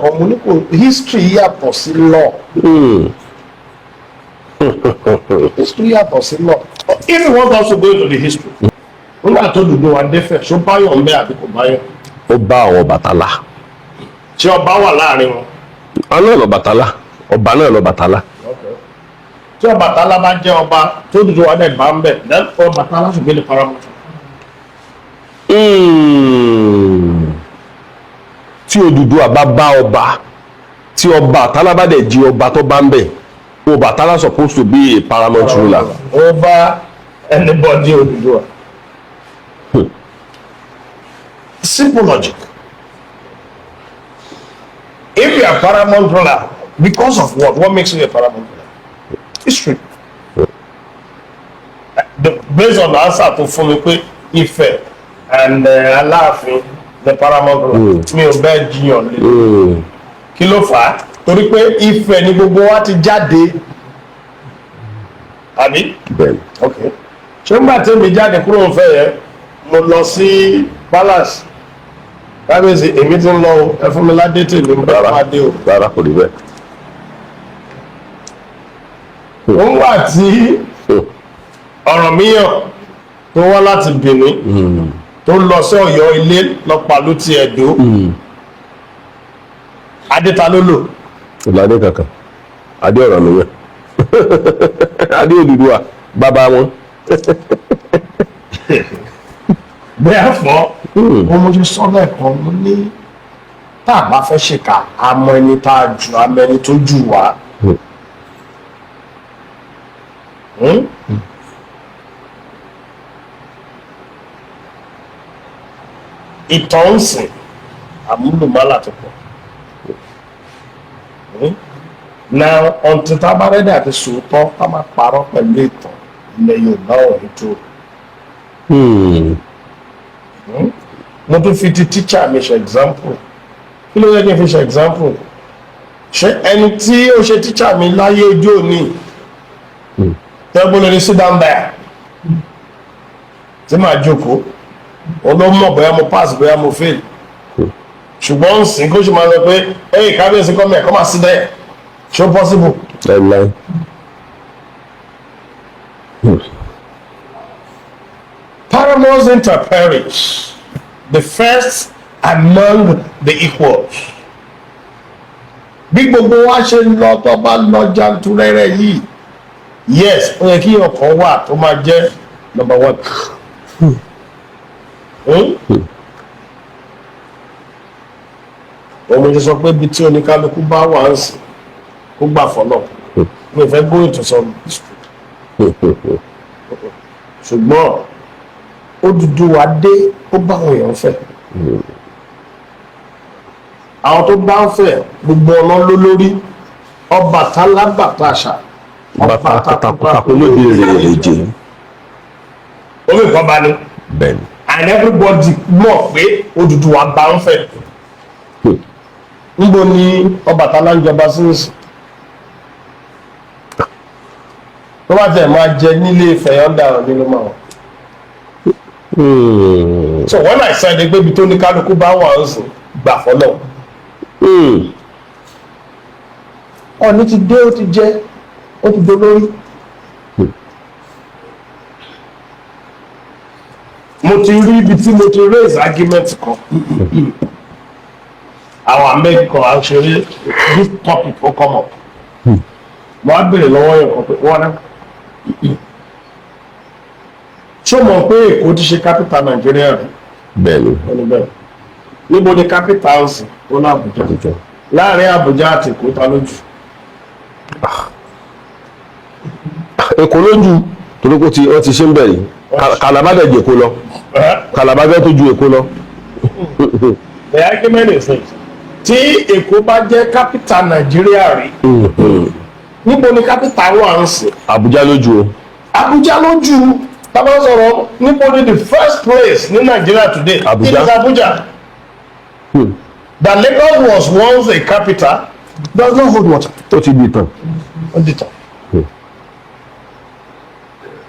lẹ́ẹ̀kan, mo ní kò history yàtọ̀ sí law. History yàtọ̀ sí law. If you want us to go into the history, nígbà tó Odùduwà dé Ifẹ̀, ṣó báyọ̀ ń bẹ àbí kò báyọ̀? Ó bá àwọn Ọbàtálá. Ṣé ọba wà láàrin wọn? Àwọn náà lọ́bàtálá, ọba náà lọ́bàtálá. Tí Ọbàtálá bá jẹ́ ọba tó Odùduwà dẹ̀ bá ń bẹ̀, then Ọbàtálá should be the paramount. Tí Odùduwà bá bá ọba, tí Ọbàtálá bá dẹ̀ jí ọba tó bá ń bẹ̀, Ọbàtálá supposed to be a paramount ruler. Over anybody Odùduwà. Simple logic. If you are paramount ruler, because of what? What makes you a paramount ruler? History. Based on the answer tó fún mi pé Ifẹ̀ and Aláàfin the paramount ruler, mi ò bẹ́ẹ̀ jiyàn lé. Kí ló fà á? Torí pé Ifẹ̀ ni gbogbo wa ti jáde. Àbí? Bẹ́ẹ̀ni. Ok, ṣé nígbà tí èmi jáde kúrò ń fẹ́ yẹn, mo lọ sí palace, kábíyèsí, èmi ti ń lọ o, ẹ fún mi ládé tèmi, mo bá máa dé o? Rárá, kò rí bẹ́ẹ̀. Òun wà tí Ọ̀rànmíyàn tó wá láti Benin, tó lọ sí Ọ̀yọ́ ilé lọ́pàá ti Ẹ̀dó, adéta ló lò? Ìlàdé kankan, adé Ọ̀rànmíyàn, adé Odùduwà bàbá wọn. Therefore, wọ́n mo ṣe sọ lẹ́ẹ̀kan, mo ní tá a bá fẹ́ ṣèkà, àmọ́ ẹni tá a jù, àmọ́ ẹni tó jù wá. Hmm? Ìtàn ń sìn àmúlùmálà tó pọ̀. Now, until tá a bá ready àti sòótọ́, ká máa parọ́ pẹ̀lú ìtàn, ilẹ̀ Yorùbá ò ní tó. Mo tún fi ti teacher mi ṣe example. Kí ló yẹ kí n fi ṣe example? Ṣé ẹni tí ó ṣe teacher mi láyé ojú òní tẹ́gbọ́n lórí "Sit down there" tí màá jókòó, òun ló mọ̀ bóyá mo pass, bóyá mo fail. Ṣùgbọ́n ń sìn kó ṣe máa sọ pé, "Hey, kábíyèsí, come here, come and sit there." Ṣó possible? Láíláí. Paramount inter pares, the first among the equals. Bí gbogbo wa ṣe lọ, tó bá lọ janturẹrẹ yìí, yes, ó yẹ kí ọkàn wà tó máa jẹ́ number one. Hmm? Òun ṣe sọ pé ibi tí oníkálukú bá wà ń sìn, kó gbà fọlọ́. Mi ò fẹ́ go into some history, ṣùgbọ́n Odùduwà dé, ó bá àwọn èèyàn fẹ́, àwọn tó bá ń fẹ́, gbogbo ọ̀nà ló lórí Ọbàtálá, bàtà àṣà. Bàtà takuntakun lóde èrè èjè. Omi nǹkan bá ní. Bẹ́ẹ̀ni. And everybody mọ̀ pé Odùduwà bá ń fẹ́. Níbo ni Ọbàtálá ń jọba sí nísìn? Tó bá tẹ̀ máa jẹ nílé Ifẹ̀, ọ̀dà ní ló máa wọ̀. So when I said pé ibi tó ní kálukú bá wà ń sìn, gbà fọlọ́. Ọ̀ní ti dé, ó ti jẹ́, ó ti dolórí. Mo ti rí ibi tí mo ti raise argument kan, àwọn Amẹ́ríkà à ń ṣeré, this topic ó come up. Mo á béèrè lọ́wọ́ yẹn kan pé wọ́n náà, ṣé o mọ̀ pé Èkó ti ṣe capital Nàìjíríà rí? Bẹ́ẹ̀ni. Wọ́n ní bẹ́ẹ̀. Níbo ni capital ń sìn? Ó ní Àbújá. Àbújá. Láàrin Àbújá àti Èkó, ta lójú? Èkó lójú, torí kó ti wọ́n ti ṣe ń bẹ̀ yìí. Kàlàbá dẹ̀ ju Èkó lọ. Kàlàbá bẹ́ẹ̀ tó ju Èkó lọ. The argument is this: tí Èkó bá jẹ́ capital Nàìjíríà rí, níbo ni capital wà ń sìn? Àbújá lójú o. Abuja lójú. Tábà sọ̀rọ̀, níbo ni the first place ní Nigeria today? Abuja. It is Abuja. That Lagos was once a capital does not hold water. Ó ti di ìtàn. Ó di tàn.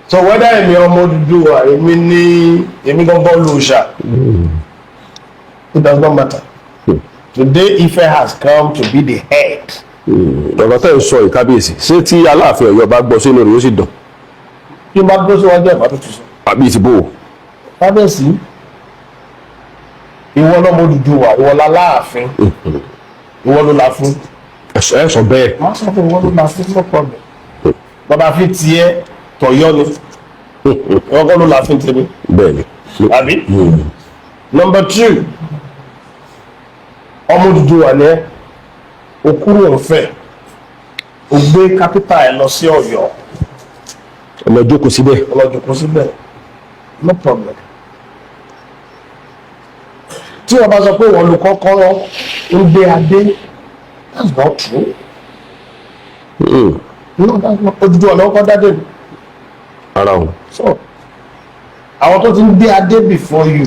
So whether èmi ọmọ Odùduwà, èmi ní èmi gangan lòòṣà, it does not matter. Today Ife has come to be the head. Ọ̀rọ̀ tẹ́ ń sọ yìí, kábíyèsí, ṣé tí Aláàfin Ọ̀yọ́ bá gbọ́ sínú rẹ̀, yóò sì dùn? Kí n bá dúró síwájú ẹ̀fà tó ti sọ. Àbí ìtìbò? Kábíyèsí, ìwọ lọ́mọ Odùduwà, ìwọ láláàfin, ìwọ ló la fún. Ẹ sọ bẹ́ẹ̀. Wọ́n sọ fún ìwọ ló la fún, no problem. Bàbá fi tiẹ̀ tọ̀yọ́ ni, ìwọ kọ́ ló la fún tèmi. Bẹ́ẹ̀ ni. Àbí? Number two, ọmọ Odùduwà ni ẹ, o kúrò ńfẹ̀, o gbé capital ẹ lọ sí Ọ̀yọ́. Ọmọ jókòó síbẹ̀. Ọlọ́jọ̀kú síbẹ̀, no problem. Tí wọ́n bá sọ pé wọ́n lu kọ́kọ́rọ́ ń gbé adé, that's not true. No, that's not. Odùduwà lọ́kọ́ dádé. Ara o. So àwọn tó ti ń gbé adé before you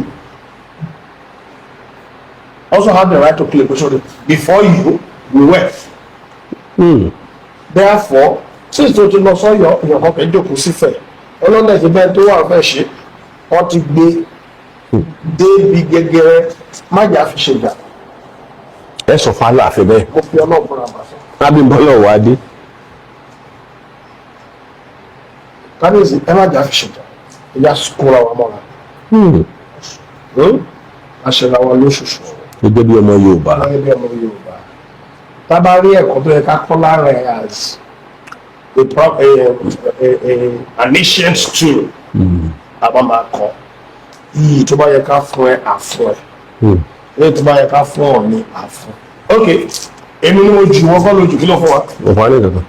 also have the right to claim pé sorry, before you we were. Therefore, since tó ti lọ sọ́yọ́, èèyàn kan kì í jókòó sífẹ̀ ọlọ́dẹ ti bẹ́ẹ̀ tó wà fẹ́ ṣe, wọ́n ti gbé débi gẹ́gẹ́rẹ́, má jà fi ṣèjà. Ẹ sọ fún Aláàfin bẹ́ẹ̀? Mo fi Ọlọ́run fúnra mà sọ. Abímbọ́lá Ọ̀wádé. Kábíyèsí, ẹ má jà fi ṣèjà, ẹ̀yà kóra wa mọ́ra, a ṣe ra wa lóṣooṣù. Gẹ́gẹ́ bí ọmọ Yorùbá. Gẹ́gẹ́ bí ọmọ Yorùbá, tá a bá rí ẹ̀kọ́ tó yẹ ká kọ́ lára ẹ̀ as a pro a a a an ancient tool, a bá máa kọ́ iyì tó bá yẹ ká fún ẹ, àfún ẹ. Èyí tó bá yẹ ká fún ọ ní àfún. Ok, èmi ni mo jù, wọ́n kọ́ lójú, kí ló fún wa? Kò fún wa ní kankan,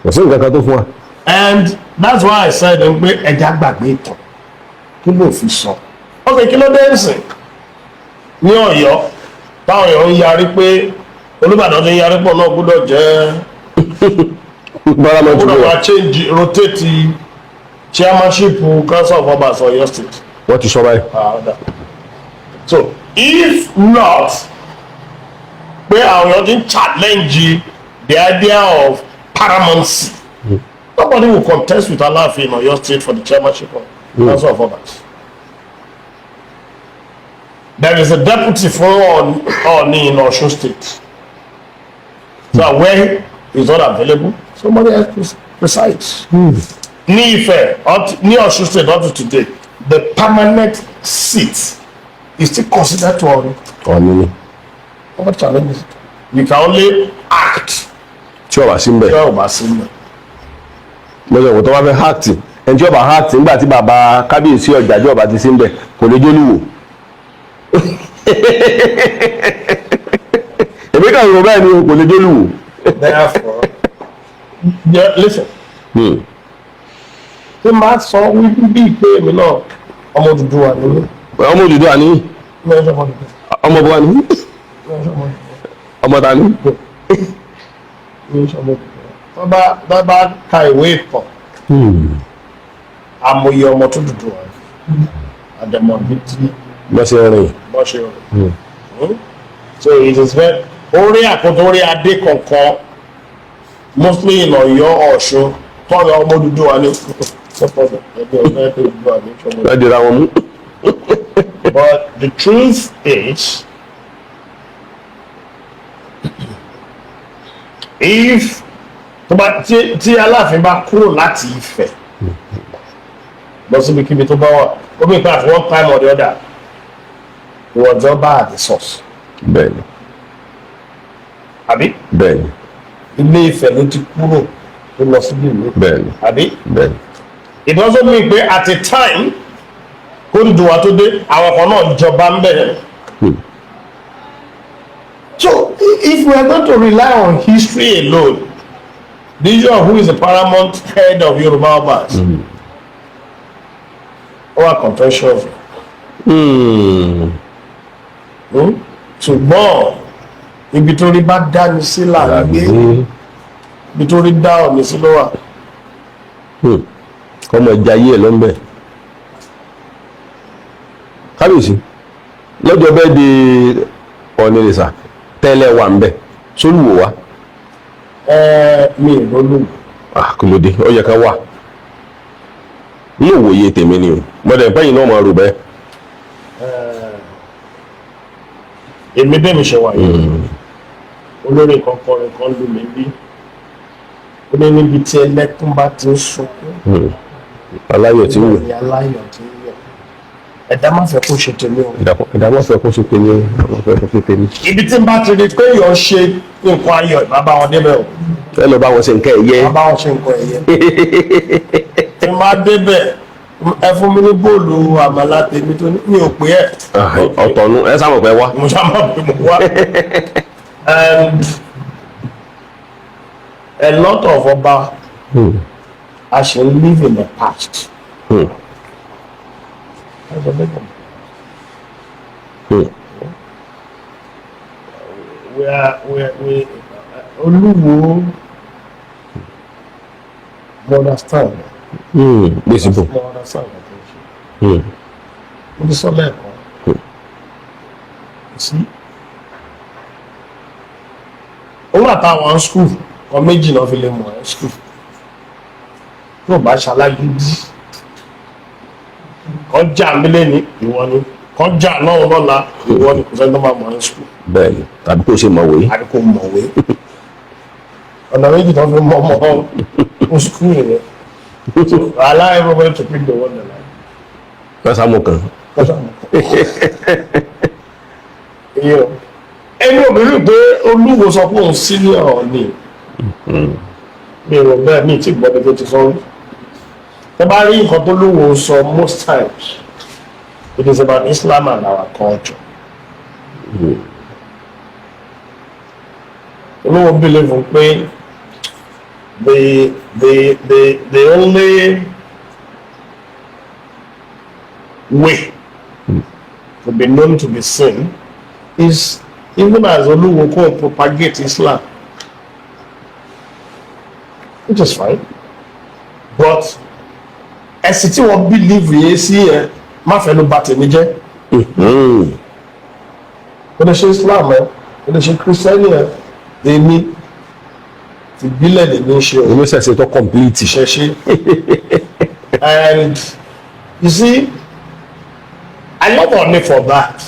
kò sí nǹkan kan tó fún wa. And that's why I said pé ẹja gbàgbé ìtàn, kí ló fi sọ? Ok, kí ló dé ń sìn ní Ọ̀yọ́ táwọn èèyàn ń yarí pé Olúbàdàn ti ń yarí pọ̀ náà gbọ́dọ̀ jẹ́ Paramount gbọ́dọ̀ ruler. Máa change, rotate chairmanship Council of Obas Ọ̀yọ́ State. Wọ́n ti sọ báyìí. Ah, ọ̀dà. So if not pé àwọn èèyàn ti ń challenge the idea of paramountcy, nobody will contest with Aláàfin in Ọ̀yọ́ State for the chairmanship of Council of Obas. There is a deputy for Ọọ̀ni in Ọ̀ṣun State, so where he is not available, somebody else presides. Ní Ifẹ̀, ní Ọ̀ṣun State, up to today, the permanent seat is still considered to Ọọ̀ni. Ọ̀ní ni. Nobody challenges it. You can only act tí ọba sí ń bẹ̀. tí ọba sí mẹ́. Lọ́sọ̀ ìwò tó bá fẹ́ act, ẹni tí ọba act nígbà tí bàbá kábíyèsí Ọ̀jájá ọba ti sí ń bẹ̀, kò lè jólúwò. Èmi kàn rò bẹ́ẹ̀ ni o, kò lè jólúwò. Therefore, yeah, listen, tí n bá sọ wípé bíi pé èmi náà ọmọ Odùduwà ni mí. Ọmọ Odùduwà ni. Mi ò ṣe ọmọ Odùduwà. Ọmọ bọ́wá ni. Mi ò ṣe ọmọ Odùduwà. Ọmọ ta ni? Mi ò ṣe ọmọ Odùduwà. Tó bá ka ìwé ìtàn, àmọye ọmọ tó Odùduwà àdẹ̀mọ̀ bíi tí bọ́sẹ̀ rìn. Bọ́ ṣe rìn. So it is very orí àkótó orí adé kankan, mostly in Ọ̀yọ́, Ọ̀ṣun, tọ́lọ ọmọ Odùduwà ni, no problem, ẹgbẹ́ ọ̀gá ẹgbẹ́ Odùduwà ní ìṣọmọ. Láti ra wọn mú. But the truth is, if tó bá tí Aláàfin bá kúrò láti Ifẹ̀ lọ síbikíbi tó bá wà, ó bí pé at one time or the other, he was ọba at the source. Bẹ́ẹ̀ni. Àbí? Bẹ́ẹ̀ni. Ilé Ifẹ̀ ló ti kúrò tó lọ síbi ìlú. Bẹ́ẹ̀ni. Àbí? Bẹ́ẹ̀ni. It also mean pé at a time kó Odùduwà tó dé, àwọn kan náà jọba ń bẹ̀rẹ̀. So if we are going to rely on history alone, the issue of who is the paramount head of Yoruba Obas ó wà contentious. Ṣùgbọ́n ibi tó rí bá dání sí là ń gbé, ibi tó rí dá ọ̀nì sí ló wà. Kọ́mọ ìjà ayé ẹ̀ ló ń bẹ̀. Kábíyèsí, lọ́jọ́ bẹ́ẹ̀ di Ọ̀nìrìsà tẹ́lẹ̀ wà ń bẹ̀, sólùwò wa? Ẹ mi ì lólùwò. Ah, kí ló dé? Ó yẹ ká wà ní òwòye tèmi ni o, mọ̀dẹ̀ pẹ́yìn náà máa rò bẹ́ẹ̀. Èmi bẹ́ẹ̀ mi ṣe wà yìí, olórin kan kọrin kan lù mí bí, ó ní níbi tí ẹlẹ́kún bá ti ń sunkún, Aláyọ̀ tí ń wò. ní aláyọ̀ tí ń yọ̀. Ẹ̀dá má fẹ́ kó ṣe tèmi o. Ẹ̀dá má fẹ́ kó ṣe tèmi o, má fẹ́ kó ṣe tèmi. Ibi tí n bá ti rí pé èèyàn ṣe nǹkan ayọ̀, ìbá bá wọn débẹ̀ o. Ẹ lọ bá wọn ṣe nǹkan ẹ̀yẹ. Ìbá bá wọn ṣe nǹkan ẹ̀yẹ. Tí n bá débẹ̀, ẹ fún mi ní bóòlù àmàlà tèmi tó ní mi ò pé ẹ̀. Ọ̀tọ̀nu ẹ sábà pẹ́ wá. Mo sábà pé mo wá. And a lot of ọba a ṣe ń live in the past. That's a big one. We are we are we Olúwo, mo understand. Gbèsè bò. Mo understand what you ṣe. Mo ti sọ lẹ́ẹ̀kan. Sí. Òun àtàwọn school kan méjì náà fi lè mọ̀ ẹ́ school. Tó o bá ṣalágídí. Kan jà mí lẹ́ni, ìwọ ni. Kan jà náà lọ́la, ìwọ ni. Kò sẹ́ni tó máa mọ̀ ẹ́ school. Bẹ́ẹ̀ni, tàbí kó ṣe mọ̀wé. Àbí kò mọ̀wé. Ọ̀nà méjì tó fi mọ̀ ọmọ ọ school yẹn. So allow everybody to pick the one they like. Lọ́sàmù kan. Ẹni obìnrin pé Olúwo sọ pé òun senior ni, mi ò bẹ́ẹ̀, mi ti gbọ́ bí tó ti sọ rí. Ẹ bá rí nǹkan tó lúwo sọ, most times it is about Islam and our culture. Olúwo believe pé the only way to be known, to be seen, is even as Olúwo kò propagate Islam, which is fine, but ẹ̀sìn tí wọ́n believe yẹn sí yẹn, má fẹ́ ló bà tèmi jẹ́. Ó lè ṣe Islam ẹ, ó lè ṣe Christian ẹ, èmi tìbílẹ̀ lèmi ń ṣe o. Oníṣẹ̀ṣe tó complete. Ṣẹ̀ṣe. And you see, I love Ọọ̀ni for that,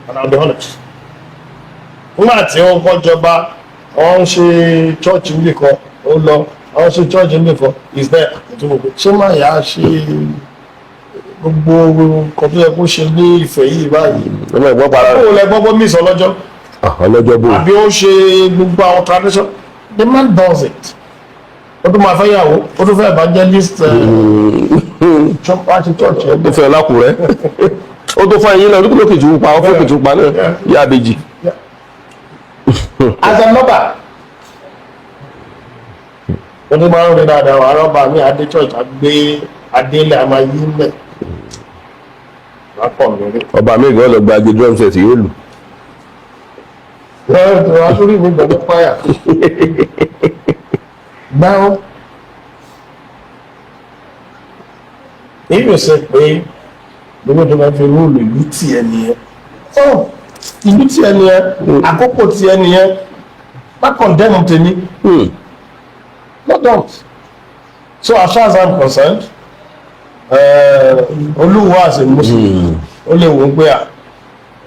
and I'll be honest. Nígbà tí wọ́n kọ́ jọba, wọ́n ń ṣe church níbì kan, ó lọ, wọ́n ń ṣe church níbì kan, is there àti gbogbo ṣé máa yà á ṣe gbogbo nǹkan tó yẹ kó ṣe ní Ìfẹ́ yìí báyìí. Ọmọ ìgbọ́ para. Ó lẹ gbọ́ bó miss ọlọ́jọ́? Ọlọ́jọ́ bò. Àbí ó ṣe gbogbo àwọn tradition? The man does it. Ó tún máa fẹ́ yàwó, ó tún fẹ́ evangelist wá ṣe church ẹ̀. Ó fẹ́ ọlákùrẹ́, ó tó fún ẹyin náà lókè tó pa, ó fẹ́ kìtù pa náà yá abéjì. As a lover, ó tún máa ń rí dáadáa wà rọ́bà mi adé church, àgbé adélé, a máa yí mẹ́ lápọ̀ lórí. Ọba mi gan lọ gba agbe drum set yóò lù. Lọ́wọ́ wá sórí mi gbọ́dọ̀ fáyà now. Èyí ò sẹ pé gbogbo tó máa fi rule ìlú tiẹ̀ nìyẹn. Ọ ìlú tiẹ̀ nìyẹn, àkókò tiẹ̀ nìyẹn, má condemn tèmi. No, don't. So as far as I'm concerned, Olúwo as a Muslim, ó lè wò ó pé à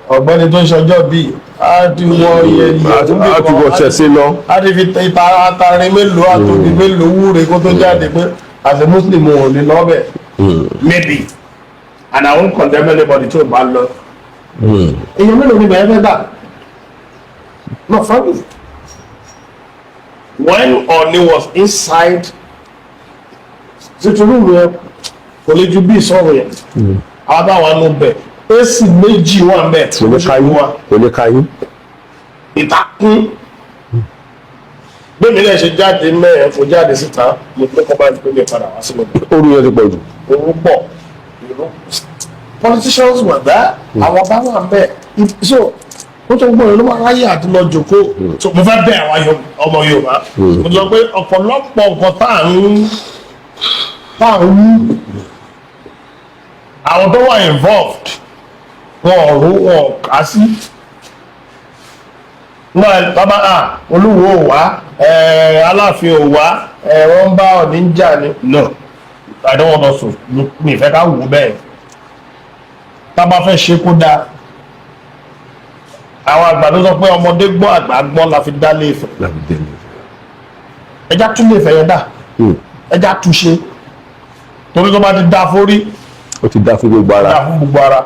ọ̀gbẹ́ni tó ń ṣọjọ́ bíi á ti wọ iye iye. A ti wọ ṣẹ̀ṣẹ̀ lọ. A ti fi ìta atarin mélòó àtòbí mélòó wúre kó tó jáde pé as a Muslim ò ní lọ́bẹ̀ maybe, and I won't condemn anybody tó bá lọ. Èèyàn mélòó ni bẹ̀rẹ̀ fẹ́ gbà? No, frankly, when Ọọ̀ni was inside sitting room yẹn, kò lè ju bí ìsọ̀rọ̀ yẹn, àwọn táwọn nù bẹ̀, AC méjì wà ń bẹ̀. Kò lè ka yín, kò lè ka yín. Ìtakùn bẹ́ẹ̀ mi náà ṣe jáde mẹ́rin fò jáde síta, mo pé kọ́ bá gbé mi padà wá sínú ibẹ̀. Oru yẹn ti pọ̀ jù. Owó pọ̀, politicians were there, àwọn bá wà bẹ́ẹ̀, so ó tó gbọ́dọ̀ ló máa ráyè àti lọ jòkó. So mo fẹ́ bẹ̀ àwọn ọmọ Yorùbá, mo sọ pé ọ̀pọ̀lọpọ̀ nǹkan tá à ń wú, àwọn tó wà involved, wọn ò rú, wọn ò kà sí náà. Bàbá à Olúwo ò wá, Aláàfin ò wá, wọ́n bá Ọ̀ní ń jà ní. No, I don't want us to, mi fẹ́ ká wò bẹ́ẹ̀. Tá a bá fẹ́ ṣe kó dáa, Àwọn àgbà ló sọ pé ọmọdé gbọ́n, àgbà gbọ́n la fi dá lé Ifẹ̀. Láti délé. Ẹja tún lè fẹ́ yẹn dà, ẹja túnṣe, torí tó bá ti dá forí, Ó ti dá fún gbogbo ara. Dá fún gbogbo ara.